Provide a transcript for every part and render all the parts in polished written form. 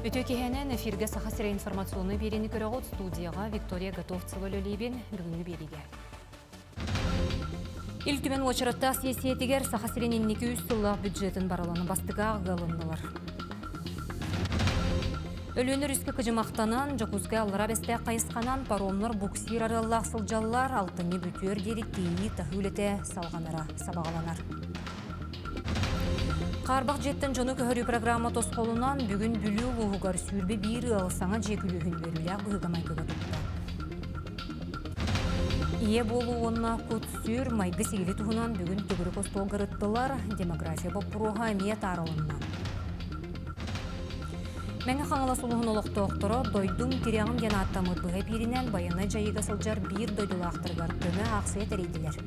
Үтүө киһинэн эфиргэ Саха сирэ информационнай биэриини көрөҕүт студияҕа Виктория Готовцева үлэлиибин бүгүҥҥү биэриигэ. Ил Түмэн уочараттаах сиэссийэтигэр Саха сирин инники үс сыллаах бюджетын барыланы бастыгаах ыалыннылар. Өлүөнэ өрүскэ кыдьымахтанан, Дьокуускай Аллара Бэстээх хайысханан паромнар буксир арыаллаах сылдьаллар, алтынньы бүтүөр диэри тиийии таһыы үлэтэ салҕанара сабаҕаланар. Хаарбах дьиэттэн дьону көһөрүү программа тосхолунан бүгүн Бүлүү улууһугар 21 ыал саҥа дьиэ күлүүһүн үөрүүлээх быһыыга-майгыга тутта. Ийэ буолуу уонна кут-сүр майгы-сигили туһунан бүгүн төгүрүк остуолга ырыттылар, демография боппуруоһа эмиэ таарылынна. Мэҥэ Хаҥалас улууһун олохтоохторо «Дойдум тирэҕим» диэн ааттаммыт быһа эпииринэн байыаннай дьайыыга сылдьар биир дойдулаахтарыгар көмө аахсыйа тэрийдилэр.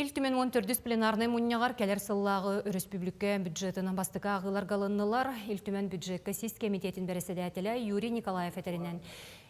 Ил Түмэн 14 пленарнай мунньаҕар кэлэр сыллааҕы өрөспүүбүлүкэ бюджетын бастакы ааҕыыларга ылыннылар. Ил Түмэн бюджекка сис кэмитиэтин бэрэссэдээтэлэ Юрий Николаев этэринэн,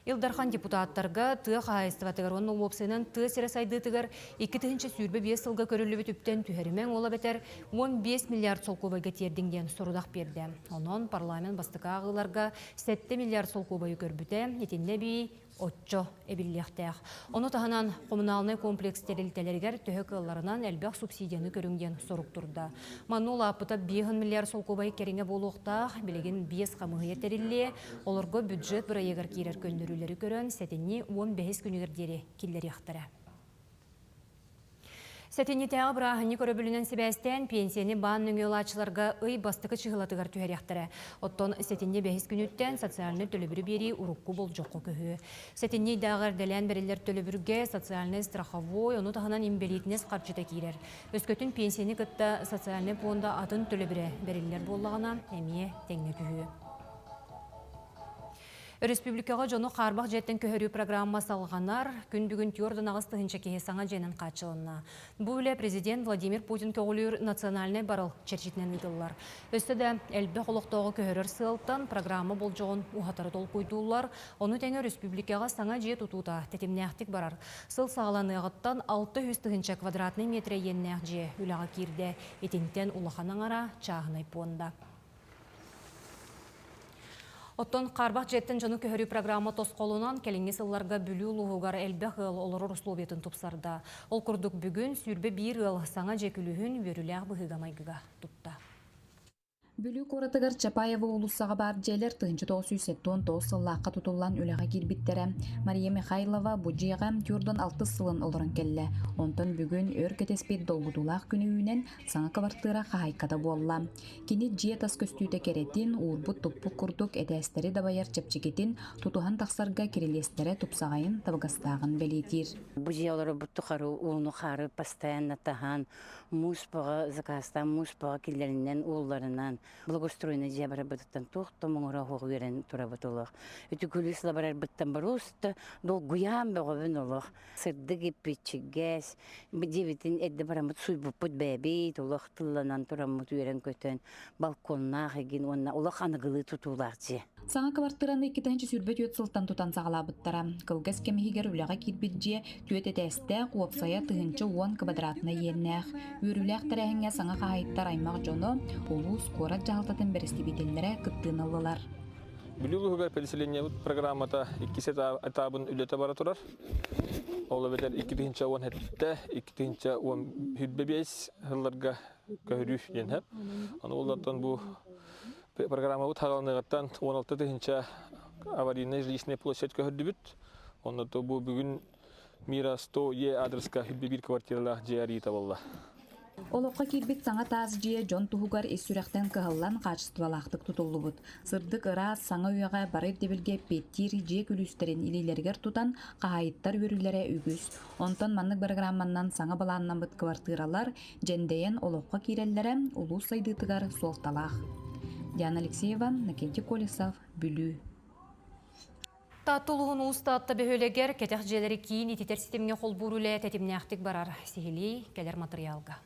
Ил Дархан депутаттарга тыа хаһаайыстыбатыгар уонна уопсайынан тыа сирэ сайдыытыгар 2025 сылга көрүллүбүт үптэн түһэримэҥ, ол эбэтэр 15 миллиард солкуобайга тиэрдиҥ диэн сорудах биэрдэ. Онон парламент бастакы ааҕыыларга 7 миллиард солкуобайы көрбүтэ, итиннэ эбии оччо эбиллиэхтээх. Ону таһынан хомунаалынай комплекс тэрилтэлэригэр төһө кыалларынан элбэх субсидияны көрүҥ диэн сорук турда. Манна улааппыта 5 миллиард солкуобай кэриҥэ буолуохтаах, билигин биэс хамыыһыйа тэриллиэ, олорго бюджет бырайыагар киирэр көннөрүүлэри көрөн сэтинньи 15 күнүгэр диэри киллэриэхтэрэ. Сэтинньитээҕи бырааһынньык өрөбүлүнэн сибээстээн пенсияны баан нөҥүө ылааччыларга ый бастакы чыһылатыгар түһэриэхтэрэ. Оттон сэтинньи бэһис күнүттэн социальнай төлөбүрү биэрии урукку болдьоххо көһүө. Сэтинньи ыйдааҕы эрдэлээн бэриллэр төлөбүргэ социальнай страховой, ону таһынан инбэлиитинэс харчыта киирэр. Өскөтүн пенсияны кытта социальнай пуонда атын төлөбүрэ бэриллэр буоллаҕына, эмиэ тэҥҥэ түһүө. Өрөспүүбүлүкэҕэ дьону хаарбах дьиэттэн көһөрүү программа салҕанар. Күн бүгүн 48 тыһыынча киһи саҥа дьиэнэн хааччылынна. Бу үлэ президент Владимир Путин көҕүлүүр национальнай барыл чэрчитинэн ыытыллар. Өссө да элбэх олохтооҕу көһөрөр сыалтан программа болдьоҕун уһатары толкуйдууллар. Ону тэҥэ өрөспүүбүлүкэҕэ саҥа дьиэ тутуута тэтимнээхтик барар. Сыл саҕаланыаҕыттан 600 тыһыынча квадратнай метрэ иэннээх дьиэ үлэҕэ киирдэ. Итинтэн улахан аҥара чааһынай пуонда. Оттон хаарбах дьиэттэн дьону көһөрүү программа тосхолунан кэлиҥҥи сылларга Бүлүү улууһугар элбэх ыал олорор условиятын тупсарда. Ол курдук бүгүн 21 ыал саҥа дьиэ күлүүһүн үөрүүлээх быһыыга-майгыга тутта. Бүлүү куоратыгар Чапаева уулуссаҕа баар дьиэлэр 1979 сыллаахха тутуллан үлэҕэ киирбиттэрэ. Мария Михайлова бу дьиэҕэ Тюрдон алтыс сылын олорон кэллэ. Онтон бүгүн өр кэтэспит долгутуулаах күнү үүнэн саҥа кыбартыыра хаһаайката буолла. Кини дьиэ тас көстүүтэ кэрэтин, уурбут-туппут курдук этээстэри дабайар чэпчэкитин, тутуһан тахсарга кирилиэстэрэ тупсаҕайын, табыгастааҕын бэлиэтиир. Бу дьиэ олорбут тухары ууну-хаары постоянно таһан, муус бөҕө заказтаан муус бөҕө киллэринэн, уулларынан, благоустроенный дьиэ барарбытыттан туох да муҥура суох үөрэн турабыт олох. Үтү күлүүс лабарарбыттан боруоста долгуйаан бөҕөбүн олох. Сырдык иппичигэс, дьиэбитин эрдэ бараммыт суйбуппут бэйэбит, олох тылланан тураммыт үөрэн-көтөн, балконнаах игин уонна олох аныгылыы тутуулаах дьиэ. Саҥа кыбартыыраны 2024 сылтан тутан саҕалаабыттара. Кылгас кэм иһигэр үлэҕэ киирбит дьиэ түөрт этээстээх, уопсайа 1010 квадратнай иэннээх. Үөрүүлээх тэрээһиҥҥэ саҥа хаһаайыттар аймах дьоно, улуус, куорат дьаһалтатын бэрэстэбиитэллэрэ кыттыыны ыллылар. Бүлүү улууһугар переселениебыт программата иккис этабын үлэтэ бара турар. Ол эбэтэр 2017, 2015 сылларга көһөрүү диэн сөп. Аны олортон бу программабыт хааланыаҕыттан 16 тыһыынча аварийная жилищная площадь көһөрдүбүт. Онно бу бүгүн Мира 100 Е адреска 101 квартиралаах дьиэ арыйыта буолла. Олоххо киирбит саҥа таас дьиэ дьон туһугар ис сүрэхтэн кыһаллан хаачыстыбалаахтык тутуллубут. Сырдык, ыраас, саҥа үйэҕэ бары ирдэбилгэ эппиэттиир дьиэ күлүүстэрин илиилэригэр тутан, хаһаайыттар үөрүүлэрэ үгүс. Онтон маннык бырагырааманнан саҥа былааннаммыт кыбартыыралар дьэндэйэн олоххо киирэллэрэ улуус сайдыытыгар суолталаах. Диана Алексеева, Накентий Колесов, Бүлүү. Таатта улууһун Уус Таатта бөһүөлэгэр кэтэх дьиэлэри киин ититэр ситимҥэ холбуур үлэ тэтимнээхтик барар. Сиһилии кэлэр матырыйаалга.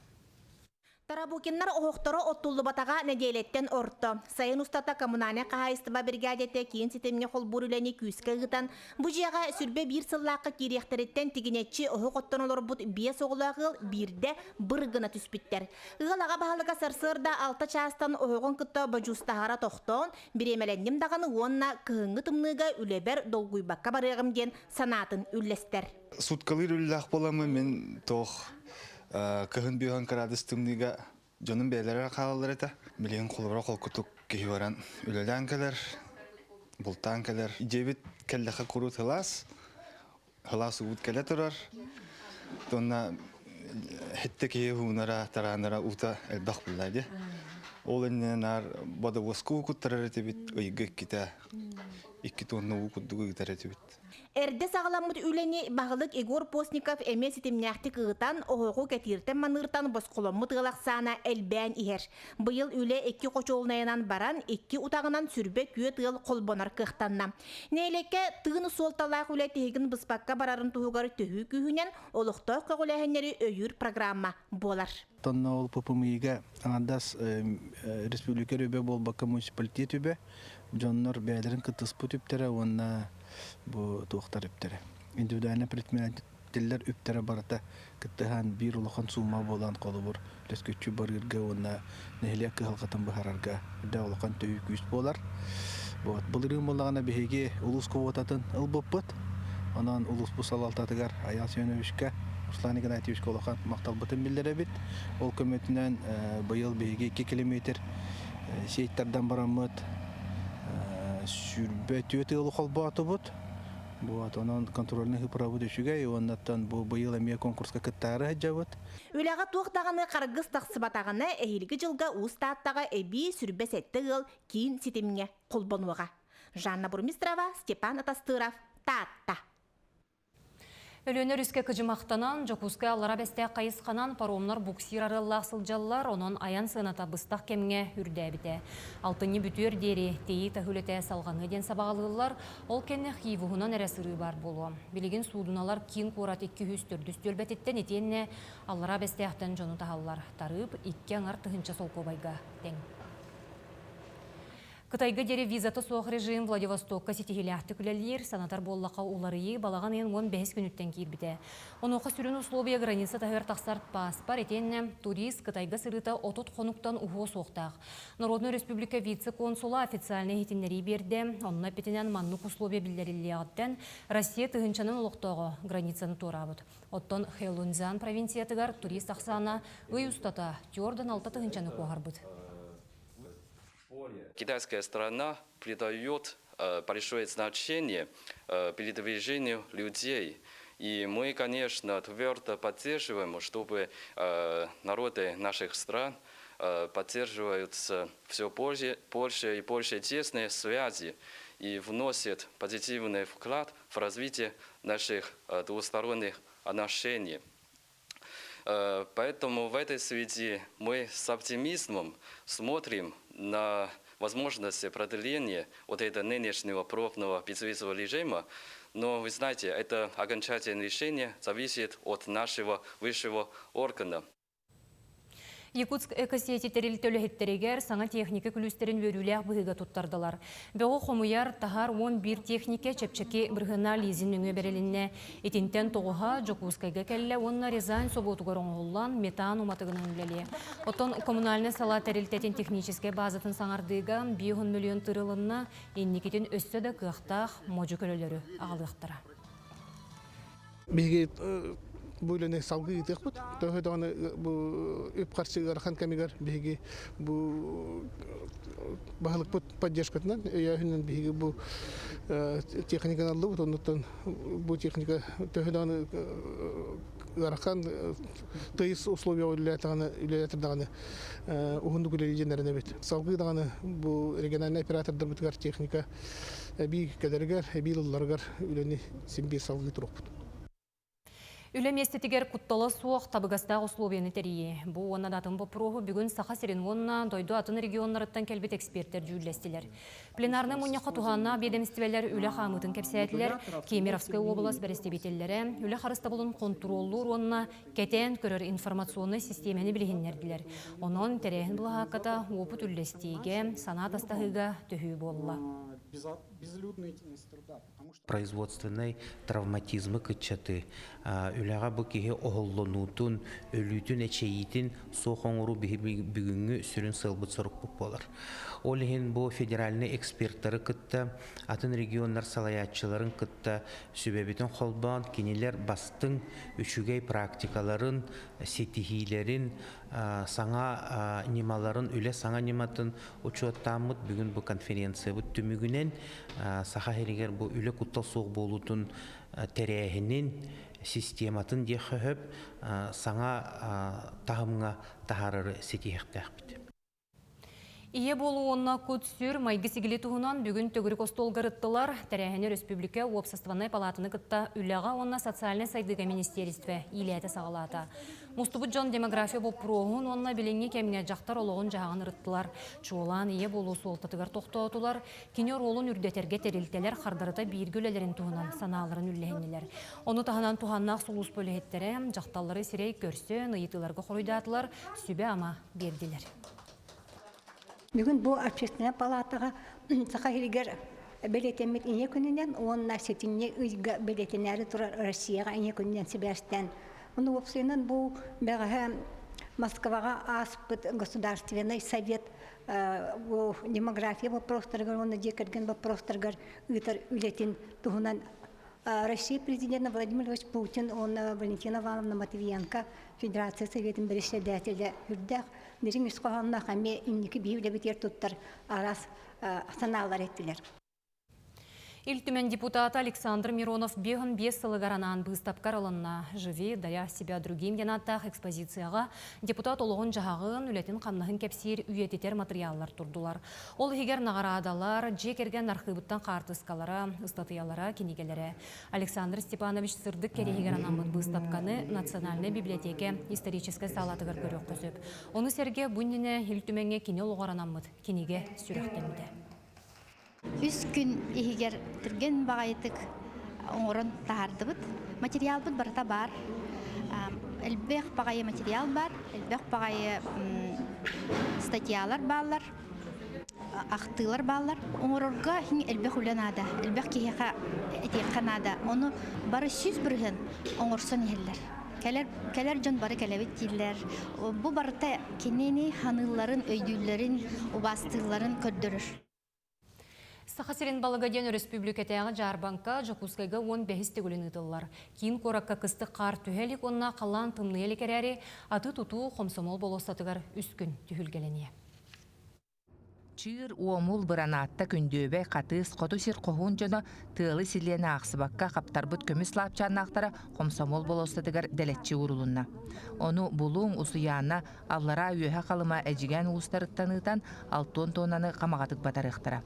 Тарабукиннар оһохторо оттуллубатаҕа нэдиэлэттэн орто. Сайын устата коммунальнай хаһаайыстыба биригээдэтэ киин ситимҥэ холбуур үлэни күүскэ ыытан, бу дьиэҕэ 21 сыллаахха киириэхтэриттэн тигинэччи оһох оттон олорбут биэс оҕолоох ыал биирдэ быр гына түспүттэр. Ыал аҕа баһылыга сарсыарда алта чаастан оһоҕун кытта бодьуустаһара тохтоон, бириэмэлэнним даҕаны уонна кыһыҥҥы тымныыга үлэбэр долгуйбакка барыаҕым диэн санаатын үллэстэр. Суткалыыр үлэлээх буоламмын мин туох кыһын бүөһэн кыраадыс тымныыга дьонум бэйэлэрэ хаалаллар этэ. Билигин холобура холкутук киһи баран үлэлээн кэлэр, бултаан кэлэр. Дьиэбит кэллэхэ курут сылаас, сылаас уут кэлэ турар. Уонна хетте киһи уунара, тараанара уута элбэх булла дии. Ол иннинэ наар бодобуоска уу куттарар этибит ыйга иккитэ, икки тонна уу курдук ыытар этибит. Эрдэ саҕаламмыт үлэни баһылык Егор Постников эмиэ ситимнээхтик ыытан, оһоҕу кэтииртэн-маныыртан босхоломмут ыал ахсаана элбээн иһэр. Быйыл үлэ икки хочуолунайынан баран, икки утаҕынан сүрбэ күөт ыал холбонор кыахтанна. Нэһилиэккэ тыын суолталаах үлэ тиһигин быспакка барарын туһугар төһүү күүһүнэн олохтоох көҕүлээһиннэри өйүүр программа буолар. Онно ол ППМИ-га аҥардас республика үбэ буолбакка муниципалитет үбэ, дьоннор бэйэлэрин кыттыспыт үптэрэ уонна бу туохтар үптэрэ. Индивидуальный предпринимателлэр үптэрэ барыта кыттыһан биир улахан сумма буолан холобур лөскүччү барыырга уонна нэһилиэк кыһалҕатын быһарарга үрдээх улахан төһүү күүс буолар. Вот былырыын буоллаҕына биһиги улуус квотатын ылбыппыт. Онон улууспут салалтатыгар Айаал Семеновичка, Руслан Игнатьевичка улахан махталбытын биллэрэбит. Ол көмөтүнэн быйыл биһиги 2 километр сеть тардан бараммыт 24 ыалы холбоотубут. Вот, онон контрольный ыпырабыт үчүгэй, уоннаттан бу быйыл эмиэ конкурска кыттаары сылдьабыт. Үлэҕэ туох даҕаны харгыс тахсыбатаҕына, эһиилги дьылга Уус Тааттаҕа эбии 27 ыал киин ситимҥэ холбонуоҕа. Жанна Бурмистрова, Степан Атастыров, Таатта. Өлүөнэ өрүскэ кыдьымахтанан, Дьокуускай Аллара Бэстээх хайысханан паромнар буксир арыаллаах сылдьаллар, онон айан сыаната быстах кэмҥэ үрдээбитэ. Алтынньы бүтүөр диэри тиэйии таһыы үлэтэ салҕаныа диэн сабаҕалыыллар, ол кэннэ Хивуһунан эрэ сырыы баар буолуо. Билигин суудуналар киин куорат 204 түөлбэтиттэн итиэннэ Аллараа Бэстээхтэн дьону таһаллар. Тарыып икки аҥар тыһыынча солкуобайга тэҥ. Кытайга диэри визата суох режим Владивостокка ситиһиилээхтик үлэлиир, санатар буоллахха уларыйыы балаҕан ыйын 15 күнүттэн киирбитэ. Онуоха сүрүн условия граница таһыгар тахсар пааспар итиэннэ турист Кытайга сырыыта 30 хонуктан уһуо суохтаах. Народнай Республика вице-консула официальнай иһитиннэрии биэрдэ. Онно эппитинэн маннык условия биллэриллиэҕиттэн Россия тыһыынчанан олохтооҕо границаны туораабыт. Оттон Хэйлунцзян провинциятыгар турист ахсаана ый устата 4,6 тыһыынчаны куоһарбыт. Китайская страна придает большое значение передвижению людей. И мы, конечно, твердо поддерживаем, чтобы народы наших стран поддерживаются все больше, больше и больше тесные связи и вносят позитивный вклад в развитие наших двусторонних отношений. Поэтому в этой связи мы с оптимизмом смотрим на возможности продления вот этого нынешнего пробного безвизового режима. Но вы знаете, это окончательное решение зависит от нашего высшего органа. Якутск экосети тэрилтэ үлэһиттэригэр саҥа техника күлүүстэрин үөрүүлээх быһыыга туттардылар. Бөҕү хомуйар, таһар 11 техника чэпчэки бырыһына лизин нөҥүө бэрилиннэ. Итинтэн тоҕуһа Дьокуускайга кэллэ уонна Рязань собуотугар оҥоһуллан метан уматыгынан үлэлиэ. Оттон коммунальнай салаа тэрилтэтин техническэй базатын саҥардыыга 5 миллион тырылынна, инникитин өссө да кыахтаах модьу көлөлөрү аҕалыахтара. Биһиги бу үлэни салгыы ыытыахпыт. Төһө даҕаны бу үп-харчы ыарахан кэмигэр биһиги бу баһылыкпыт поддержкатынан өйөөһүнэн биһиги бу техниканы аллыбыт. Оннуттан бу техника төһө даҕаны ыарахан тыйыс условияҕа үлэлээтэҕинэ үлэлээтэр даҕаны уһуннук үлэлии диэн эрэнэбит. Салгыы даҕаны бу региональнай оператордарбытыгар техника эбии кэлэригэр, эбии ылылларыгар үлэни син биир салгыы туруохпут. Үлэ миэстэтигэр куттала суох табыгастаах условияны тэрийии. Бу уонна да атын боппуруоһу бүгүн Саха сирин уонна дойду атын регионнарыттан кэлбит экспертэр дьүүллэстилэр. Пленарнай мунньахха туһааннаах биэдэмистибэлэр үлэ хаамыытын кэпсээтилэр, Кемеровскай уобалас бэрэстэбиитэллэрэ үлэ харыстабылын хонтуруоллуур уонна кэтээн көрөр информационнай систиэмэни билиһиннэрдилэр. Онон тэрээһин былаһаакката уопут үллэстиигэ, санаа атастаһыыга төһүү буолла. Производственнай травматизмы кыччатыы, үлэҕэ бу киһи оһоллонуутун, өлүүтүн, эчэйиитин суох оҥоруу биһи бүгүҥҥү сүрүн сыалбыт-сорукпут буолар. Ол иһин бу федеральнай экспертары кытта, атын регионнар салайааччыларын кытта сүбэбитин холбоон, кинилэр бастыҥ үчүгэй практикаларын, ситиһиилэрин, саҥа ньымаларын, үлэ саҥа ньыматын учуоттааммыт бүгүн бу конференциябыт түмүгүнэн Саха сиригэр бу үлэ куттал суох буолуутун тэрээһинин, систематын диэххэ сөп, саҥа таһымҥа таһаарары ситиһиэхтээхпит. Ийэ буолуу уонна кут-сүр майгы-сигили туһунан бүгүн төгүрүк остуолга ырыттылар. Тэрээһини өрөспүүбүлүкэ уопсастыбаннай палаатаны кытта үлэҕэ уонна социальнай сайдыыга министиэристибэ иилээтэ-саҕалаата. Мустубут дьон демография боппуруоһун уонна билиҥҥи кэмҥэ дьахтар олоҕун-дьаһаҕын ырыттылар. Чуолаан ийэ буолуу суолтатыгар тохтоотулар, кини оруолун үрдэтэргэ тэрилтэлэр хардарыта бииргэ үлэлэрин туһунан санааларын үллэһиннилэр. Ону таһынан туһааннаах сулууспа үлэһиттэрэ дьахталлары сирэй көрсөн, ыйытыыларга хоруйдаатылар, сүбэ-ама биэрдилэр. Бүгүн бу общественнай палатаҕа Саха сиригэр бэлиэтэммит Ийэ күнүнэн уонна сэтинньи ыйга бэлиэтэнээри турар Россияҕа Ийэ күнүнэн сибээстээн Ону уопсайынан бу бэҕэһээ Москваҕа ааспыт Государственный совет бу демография вопростарыгар уонна дьиэ кэргэн вопростарыгар ыытар үлэтин туһунан Россия президента Владимир Владимирович Путин уонна Валентина Ивановна Матвиенко Федерация Советын бэрэссэдээтэлэ үрдээх дириҥ ис хоһоонноох эмиэ инники биһи үлэбитигэр туттар араас санаалар эттилэр. Ил Түмэн депутата Александр Миронов 55 сылыгар анаан быыстапка арылынна. «Живи, даря себя другим» диэн ааттаах экспозицияҕа депутат олоҕун-дьаһаҕын, үлэтин-хамнаһын кэпсиир үйэтитэр матырыйааллар турдулар. Ол иһигэр наҕараадалар, дьиэ кэргэн архыыбыттан хаартыскалара, ыстатыйалара, кинигэлэрэ. Александр Степанович сырдык кэриэһигэр анаммыт быыстапканы Национальнай библиотека историческай саалатыгар көрүөххэ сөп. Ону сэргэ бу иннинэ Ил Түмэҥҥэ кини олоҕор анаммыт кинигэ сүрэхтэммитэ. Үс күн иһигэр түргэн баҕайытык оҥорон таһаардыбыт. Материалбыт барыта баар. Элбэх баҕайы материал бар, элбэх баҕайы статьялар бааллар. Ахтыылар бааллар. Оҥорорго элбэх үлэ наада, элбэх киһиэхэ этиэххэ наада. Ону бары 100% оҥорсон иһэллэр. Кэлэр, кэлэр дьон бары кэлэбит дииллэр. Бу барыта кинини ханыылларын, өйдүүллэрин, убаастыылларын көрдөрөр. Саха сирин балыга диэн өрөспүүбүлүкэтээҕи дьаарбаҥка Дьокуускайга 15 төгүлүн ыытыллар. Киин куоракка кыстык хаар түһэ илик уонна халлаан тымныйа илик эрээри, атыы-тутуу Хомсомуол болуоссатыгар үс күн түһүлгэлэниэ. Чыыр, уомул, быранаатта, күндүөбэй, хатыыс, хоту сир хоһуун дьоно тыалы силиэн аахсыбакка хаптарбыт көмүс лаапчааннаахтара Хомсомуол болуоссатыгар дэлэччи уурулунна. Ону Булуҥ, Усуйаана, Аллараа Үөһэ Халыма Эдьигээн улуустарыттан ыытан алтуон туоннаны хамаҕатык батарыахтара.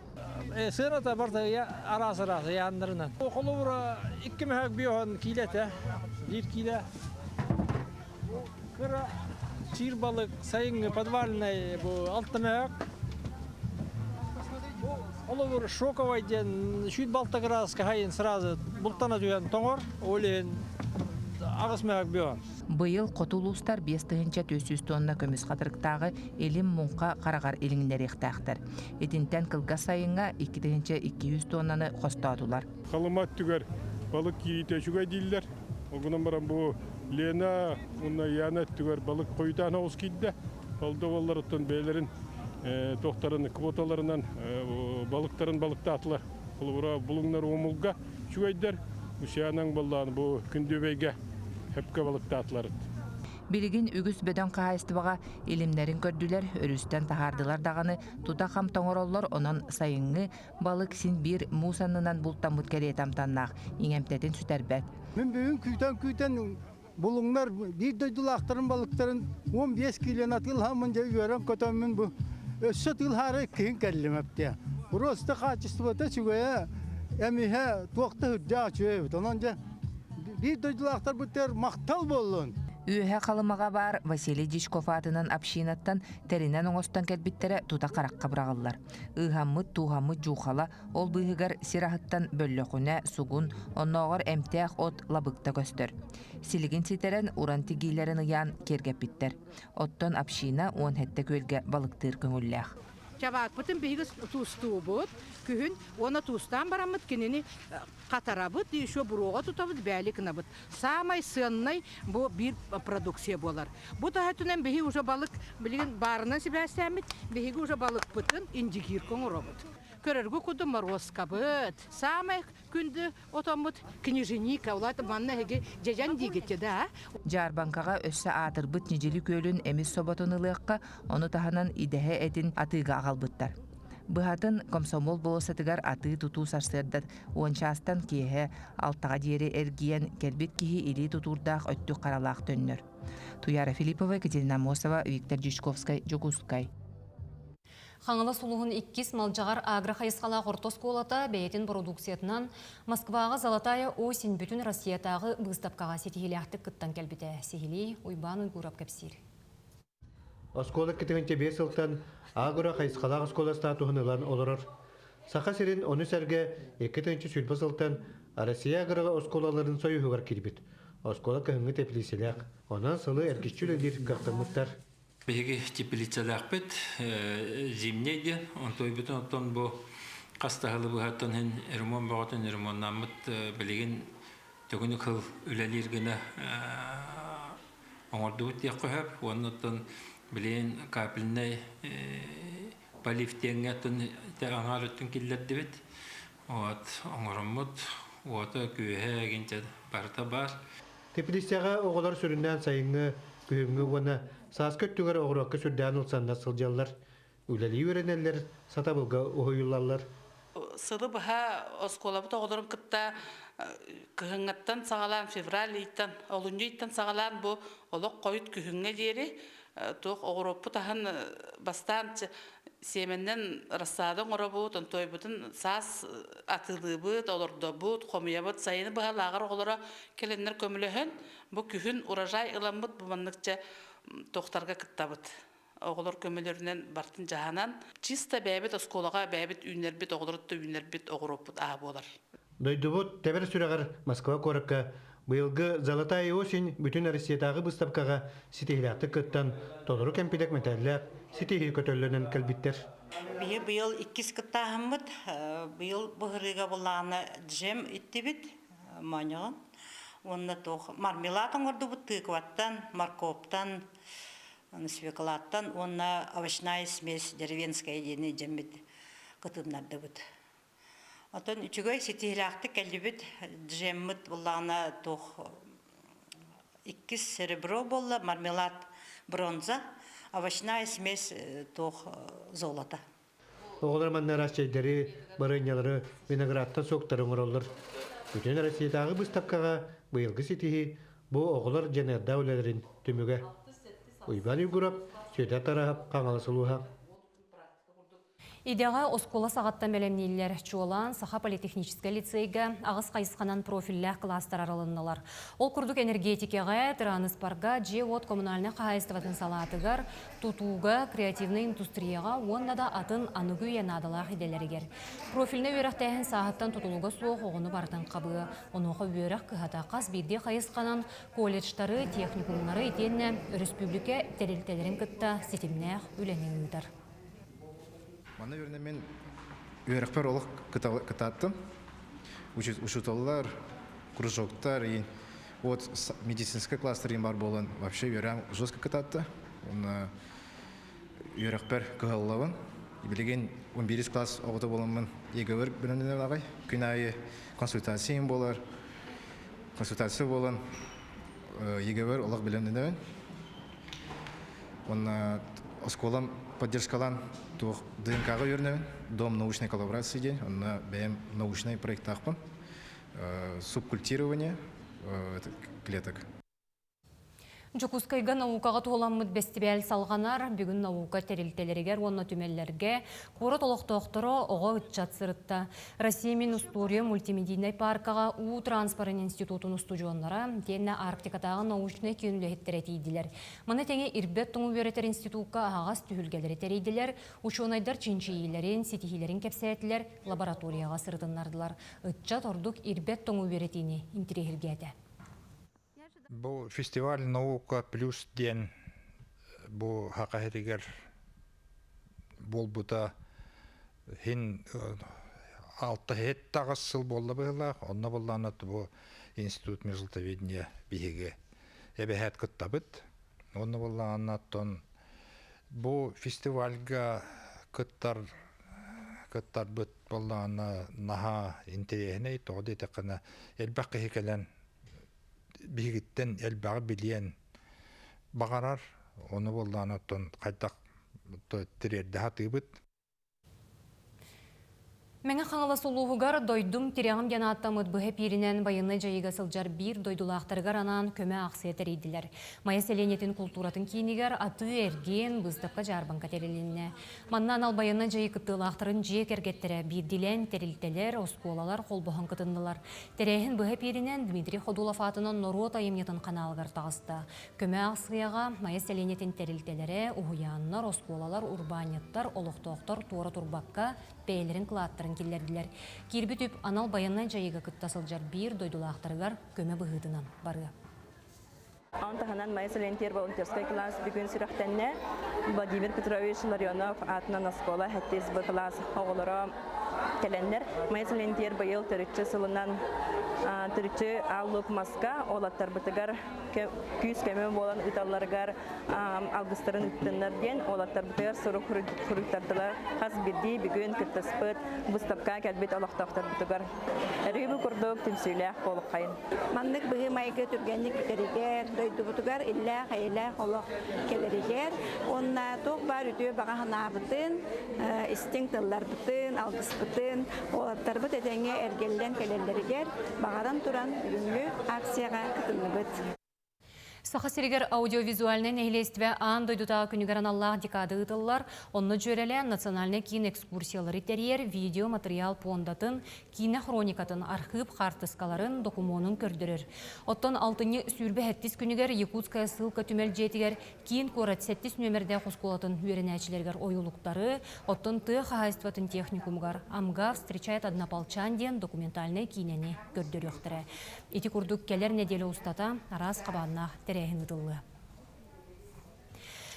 Сыаната барыта араас-араас ыйааннарынан. Холобура, икки мөһөөк биоһон киилэтэ, биир киилэ. Кыра чиир балык сайыҥҥы подвальный бу алта мөһөөк. Холобур, шоковай диэн сүүт балта кырааска хайын сразу бултана түһэн тоҥор, ол иһин аҕыс мөһөөк биоһон. Быйыл хоту улуустар 5400 тонна көмүс хатырыктааҕы илим муҥха хараҕар илиҥнэриэхтээхтэр. Итинтэн кылгас сайыҥҥа 2200 тоннаны хостоотулар. Халыма өттүгэр балык киириитэ үчүгэй дииллэр. Ол гынан баран бу Лена уонна Яна өттүгэр балык хойутаан оҕус киирдэ. Ол да буоллар оттон бэйэлэрин туохтарын квоталарынан балыктарын балыктаатылар. Холобура булуҥнар уомулга үчүгэйдэр. Усянаҥ баллаан бу Күндүөбэйгэ хөпкө балыктаатылар. Билигин үгүс бөдөҥ хаһаайыстыбаҕа илимнэрин көрдүлэр, өрүстэн таһаардылар даҕаны тута хам тоҥороллор, онон сайыҥҥы балык син биир муус аннынан бултаммыт кэриэтэ амтаннаах, иҥэмтэтин сүтэрбэт. Мин бүгүн күүтэн-күүтэн булуҥнар биир дойдулаахтарын балыктарын 15 киилэни атыылаһаммын дьэ үөрэн-көтөммүн бу өссө атыылаһаары иккиһин кэллим эптиэ. Просто качествота үчүгэйэ, эмиһэ туох да үрдээх үчүгэй эбит. Онон дьэ Биир дойдулаахтарбытыгар махтал буоллун! Үөһэ Халымаҕа баар Василий Дьячков аатынан общинаттан тэринэн оҥостон кэлбиттэрэ тута харахха быраҕыллар. Ыыһаммыт, тууһаммыт дьуухала, ол быыһыгар сир аһыттан бөллөхүнэ, сугун, оннооҕор эмтээх от лабыкта көстөр. Силигин ситэрэн, уран тигиилэрин ыйаан киэргэппиттэр. Оттон община 17 күөлгэ балыктыыр көҥүллээх. Чабаакпытын биһиги туустуубут күһүн уонна туустаан бараммыт кинини хатарабыт, еще буруоҕа тутабыт, бээли гынабыт. Саамай сыаннай бу биир продукция буолар. Бу таһытынан биһи уже балык билигин баарынан сибээстээммит, биһиги уже балыкпытын индигирка оҥоробут. Көрөргө курдук моруоскабыт. Саамай күндү отоммут княженика, улаат манна эһиги дьэдьэн диигит да. Дьаарбаҥкаҕа өссө аатырбыт Ньидьили күөлүн эмис соботун ылыахха, ону таһынан идэһэ этин атыыга аҕалбыттар. Быһатын, комсомол болуоссатыгар атыы-тутуу сарсыарда уон чаастан киэһэ алтаҕа диэри эргийэн кэлбит киһи илии тутуурдаах өттүк харалаах төннөр. Туяра Филиппова, Екатерина Аммосова, Виктор Дьячковскай, Дьокуускай. Хаҥалас улууһун иккис Малдьаҕар агро-хайысхалаах орто оскуолата бэйэтин бородууксуйатынан Москваҕа «Золотая осень» бүтүн Россиятааҕы быыстапкаҕа ситиһиилээхтик кыттан кэлбитэ. Сиһилии Уйбаан Уйгуров кэпсиир. Оскуола 2005 сылтан агро хайысхалаах оскуола статуһун ылан олорор. Саха сирин ону сэргэ 2020 сылтан Россия агро оскуолаларын союһугар киирбит. Оскуола кыһыҥҥы теплиисэлээх, онон сылы эргиччи үлэлиир кыахтаммыттар. Биһиги теплицалаахпыт зимний диэн, онтуйбутун оттон бу хас да сылы быһаттан иһин ремонт бөҕөтүн ремоннаммыт билигин төгүнүк сыл үлэлиир гына оҥордубут диэххэ сөп. Уонна оттон билигин капельнай полив диэҥҥэ оттон аҥаар өттүн киллэрдибит. Вот оҥороммут уота күөһэ эгинчэ барыта баар. Теплицэҕэ оҕолор сүрүннээн сайыҥҥы, күһүҥҥү уонна сааскы өттүгэр оҕуруокка сүрдээн ылсаннар сылдьаллар. Үлэлии үөрэнэллэр, сатабылга уһуйуллаллар. Сылы быһа оскуолабыт оҕолорун кытта кыһыҥҥыттан саҕалаан февраль ыйтан, олунньу ыйтан саҕалаан бу олох хойут күһүҥҥэ диэри туох оҕуруоппут аһын бастаан сиэмэннэн рассада оҥоробут, онтуойбутун саас атыылыыбыт, олордобут, хомуйабыт. Сайыны быһа лааҕыр оҕолоро кэлэннэр көмөлөһөн, бу күһүн урожай ыламмыт бу манныкча туохтарга кыттабыт. Оҕолор көмөлөрүнэн бартын дьаһанан, чисто бэйэбит оскуолаҕа бэйэбит үүннэрбит оҕолорут да үүннэрбит оҕуруоппут аа буолар. Дойдубут тэбэр сүрэҕэр Москва куоракка быйылгы «Золотая осень» бүтүн Россиятааҕы быыстапкаҕа ситиһиилээхтик кыттан, толору кэмпилиэк мэтээллээх ситиһии көтөллөнөн кэлбиттэр. Биһи быйыл иккис кыттааһыммыт. Быйыл быһырыыга буллаҕына джем иттибит, моонньоҕон. Уонна туох мармелад оҥордубут тыкваттан, морковтан, свеклаттан уонна овощная смесь деревенская диэни дьэммит кытыннардыбыт. Оттон үчүгэй ситиһилээхтик кэллибит джеммит буллаҕына туох иккис серебро буолла, мармелад бронза, овощная смесь туох золото. Оҕолор манна араас чэйдэри, барыанньалары, виноградтан соктары оҥороллор. Бүтүн Россиятааҕы быыстапкаҕа быйылгы ситиһии бу оҕолор дьаныардаах үлэлэрин түмүгэ. Уйбаан Уйгуров, Сүөдэр Тараһап, Хаҥалас улууһа. Идэҕэ оскуола саҕаттан бэлэмнииллэр. Чуолаан Саха политехническэй лицейгэ аҕыс хайысханан профиллээх кылаастар арылыннылар. Ол курдук энергетикэҕэ, тырааныспарга, дьиэ-уот коммунальнай хаһаайыстыбатын салаатыгар, тутууга, креативнай индустрияҕа уонна да атын аныгы үйэ наадалаах идэлэригэр. Профильнай үөрэхтээһин сааһыттан тутулуга суох оҕону барытын хабыа. Онуоха үөрэх кыһата хас биирдии хайысханан колледжтары, техникумнары итиэннэ өрөспүүбүлүкэ тэрилтэлэрин кытта ситимнээх үлэни ыытар. Манна үөрэнэммин үөрэхпэр олох кытааттым. Учууталлар, кружоктар, и вот медицинскэй класстар бар буолан вообще үөрэҕим жестко кытаатта. Уонна үөрэхпэр кыһаллабын. Билигин 11 класс оҕото буоламмын ЕГЭ-бэр бэлэмнэнэр аҕай. Күн аайы консультация буолар. Консультация буолан ЕГЭ-бэр олох бэлэмнэнэбин. Уонна оскуолам поддержкалаан туох ДНК-ҕа үөрэнэбин. Дом научной коллаборации диэн. Онно бэйэм научнай проектаахпын. Субкультирование клеток. Дьокуускайга наукаҕа туһуламмыт бэстибээл салҕанар. Бүгүн наука тэрилтэлэригэр уонна түмэллэргэ куорат олохтоохторо оҕо ыччат сырытта. Россия мин устуоруйа мультимедийнай пааркаҕа уу транспорын институтун устудьуоннара итиэннэ Арктикатааҕы научнай киин үлэһиттэрэ тиийдилэр. Маны тэҥэ Ирбэт тоҥу үөрэтэр институкка аһаҕас түһүлгэлэри тэрийдилэр, учуонайдар чинчийиилэрин, ситиһиилэрин кэпсээтилэр, лабораторияҕа сырытыннардылар. Ыччат ордук ирбэт тоҥу үөрэтиини интириэһиргээтэ. Бу фестиваль «Наука плюс» диэн бу Саха сиригэр буолбута иһин алта иһит таҕыс сыл буолла быһыылаах. Онно буоллаҕына бу институт мерзлотоведения биһиги эбэһээт кыттабыт. Онно буоллаҕына оттон бу фестивальга кыттар кыттарбыт буоллаҕына наһаа интэриэһинэй. Тоҕо диэтэххинэ элбэх киһи кэлэн биһигиттэн элбэҕи билиэн баҕарар. Ону буоллаҕына оттон хайдах тириэрдэ сатыыбыт. Мэҥэ Хаҥалас улууһугар «Дойдум тирэҕим» диэн ааттаммыт быһа пииринэн байыаннай дьайыыга сылдьар биир дойдулаахтарыгар анаан көмө аахсыйа тэрийдилэр. Майа сэлиэнньэтин култууратын киинигэр атыы-эргиэн, быыстапка-дьаарбаҥка тэрилиннэ. Манна анал байыаннай дьайыы кыттыылаахтарын дьиэ кэргэттэрэ, биирдиилээн тэрилтэлэр, оскуолалар холбоһон кытыннылар. Тэрээһин быһа эпииринэн Дмитрий Ходулов аатынан норуот айымньытын ханаалыгар таҕыста. Көмө аахсыйаҕа Майа сэлиэнньэтин тэрилтэлэрэ, уһуйааннар, оскуолалар, урбаанньыттар, олохтоохтор туора турбакка бэйэлэрин кылааттарын киллэрдилэр. Киирбит үп анал байыаннай дьайыыга кытта сылдьар биир дойдулаахтарыгар көмө быһыытынан барыа. Ону таһынан Майа Солентьер волонтерскай кылаас бүгүн сүрэхтэннэ. Владимир Петрович Ларионов аатынан оскуола сэттис Б кылаас оҕолоро кэлэннэр Майа Солентьер быйыл төрүччү сылынан төрүччү Аал маска уолаттарбытыгар күүс-көмө буолан ыыталларыгар алгыстарын ыыттыннар диэн уолаттарбытыгар сурук суруйтардылар. Хас биирдии бүгүн кыттыспыт выставка кэлбит олохтоохторбутугар өрүү бу курдук түмсүүлээх буолуххайын. Маннык быһыы-майгы түргэнник бүтэригэр, дойдубутугар иллээх-эйэлээх олох кэлэригэр уонна туох баар үтүө баҕа санаабытын, истиҥ тылларбытын, алгыспытын уолаттарбыт этэҥҥэ эргэллэн кэлэллэригэр баҕаран туран бүгүҥҥү акцияҕа кытынныбыт. Саха сиригэр аудиовизуальнай нэһилиэстибэ аан дойдутааҕы күнүгэр аналлаах декада ыытыллар. Онно дьүөрэлээн национальнай киин экскурсиялары тэрийэр видео-матырыйаал пуондатын, киинэ хроникатын, архыып хаартыскаларын, докумуонун көрдөрөр. Оттон алтынньы 27 күнүгэр Якутская ссылка түмэл дьиэтигэр киин куорат сэттис нүөмэрдээх оскуолатын үөрэнээччилэригэр ойуулуктары, оттон тыа хаһаайыстыбатын техникумугар «Амга встречает однополчан» диэн документальнай киинэни көрдөрүөхтэрэ. Ити курдук кэлэр нэдиэлэ устата араас хабааннаах тэрээһин ыытыллыа.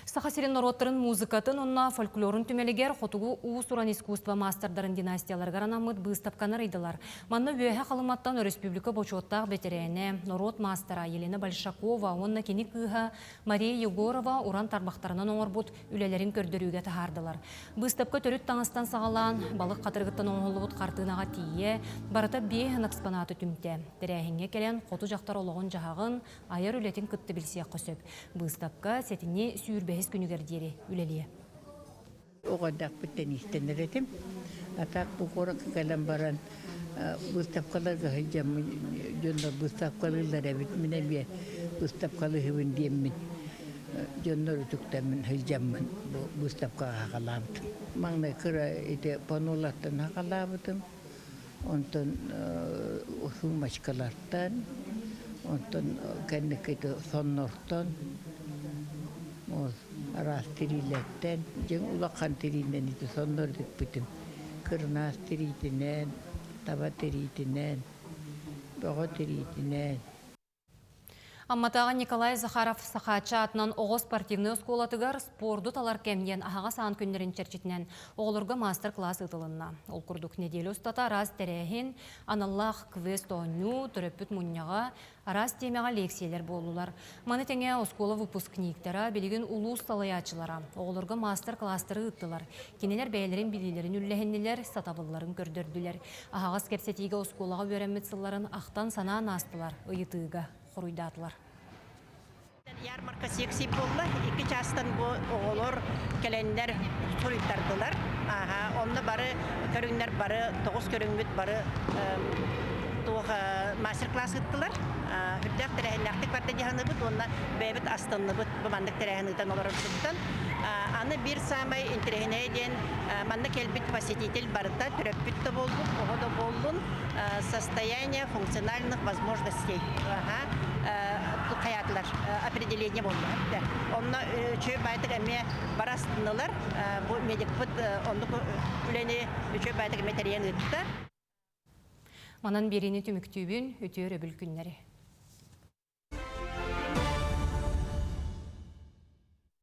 Саха сирин норуоттарын музыкатын уонна фольклорун түмэлигэр хотугу уус-уран искусство маастардарын династияларыгар анаммыт быыстапканы арыйдылар. Манна Үөһэ Халыматтан өрөспүүбүлүкэ бочуоттаах бэтэрээнэ, норуот маастара Елена Большакова уонна кини кыыһа Мария Егорова уран тарбахтарынан оҥорбут үлэлэрин көрдөрүүгэ таһаардылар. Быыстапка төрүт таҥастан саҕалаан, балык хатырыгыттан оҥоһуллубут хартыынаҕа тиийэ, барыта биэһин экспонаты түмтэ. Тэрээһиҥҥэ кэлэн хоту дьахтар олоҕун-дьаһаҕын, айар үлэтин кытта билсиэххэ сөп. Быыстапка сэтинньи сүүрбэһис күнүгэр диэри үлэлиэ. Оҕо эрдэхпиттэн иистэнэр этим. А так бу куоракка кэлэн баран выставкаларга сылдьаммын дьоннор выставкалыыллар эбит мин эмиэ выставкалыыһыбын диэммин дьоннор үтүктэммин сылдьаммын бу выставкаҕа саҕалаабытым. Маҥнай кыра ити панолартан саҕалаабытым. Онтон сумочкалартан, онтон кэнники соннортон, ол араас тириилэртэн, дьиҥ улахан тириинэн ити соннор тикпитим. Кырынаас тириитинэн, таба тириитинэн, бөҕө тириитинэн. Амматааҕы Николай Захаров Сахааччы аатынан оҕо спортивнай оскуолатыгар спорду талар кэм диэн аһаҕас аан күннэрин чэрчитинэн оҕолорго маастар-кылаас ыытылынна. Ол курдук нэдиэлэ устата араас тэрээһин, аналлаах квест-оонньуу, төрөппүт мунньаҕа, араас тиэмэҕэ лиэксийэлэр буоллулар. Маны тэҥэ оскуола выпускниктара, билигин улуус салайааччылара оҕолорго маастар-кылаастары ыыттылар. Кинилэр бэйэлэрин билиилэрин үллэһиннилэр, сатабылларын көрдөрдүлэр. Аһаҕас кэпсэтиигэ оскуолаҕа үөрэммит сылларын ахтан-санаан аастылар, ыйытыыга хоруйдаатылар. Ярмарка секси буолла. Икки чаастан бу оҕолор кэлэннэр суруйтардылар. Ааха, онно бары көрүҥнэр бары, тоҕус көрүҥмүт бары туох мастер-класс ыыттылар. Үрдээх тэрээһиннээхтик барда дии саныыбыт уонна бэйэбит астынныбыт бу маннык тэрээһин ыытан олорорбутуттан. Аны биир саамай интэриэһинэйэ диэн манна кэлбит посетитель барыта төрөппүт да буоллун, оҕо да буоллун состояние функциональных возможностей хайаатылар определение буолла. Онно үчүгэй баайтык эмиэ бары астыннылар. Бу медикпыт оннук үлэни үчүгэй баайтык эмиэ тэрийэн ыытта. Манан биэриини түмүктүүбүн, үтүө өрөбүл күннэри.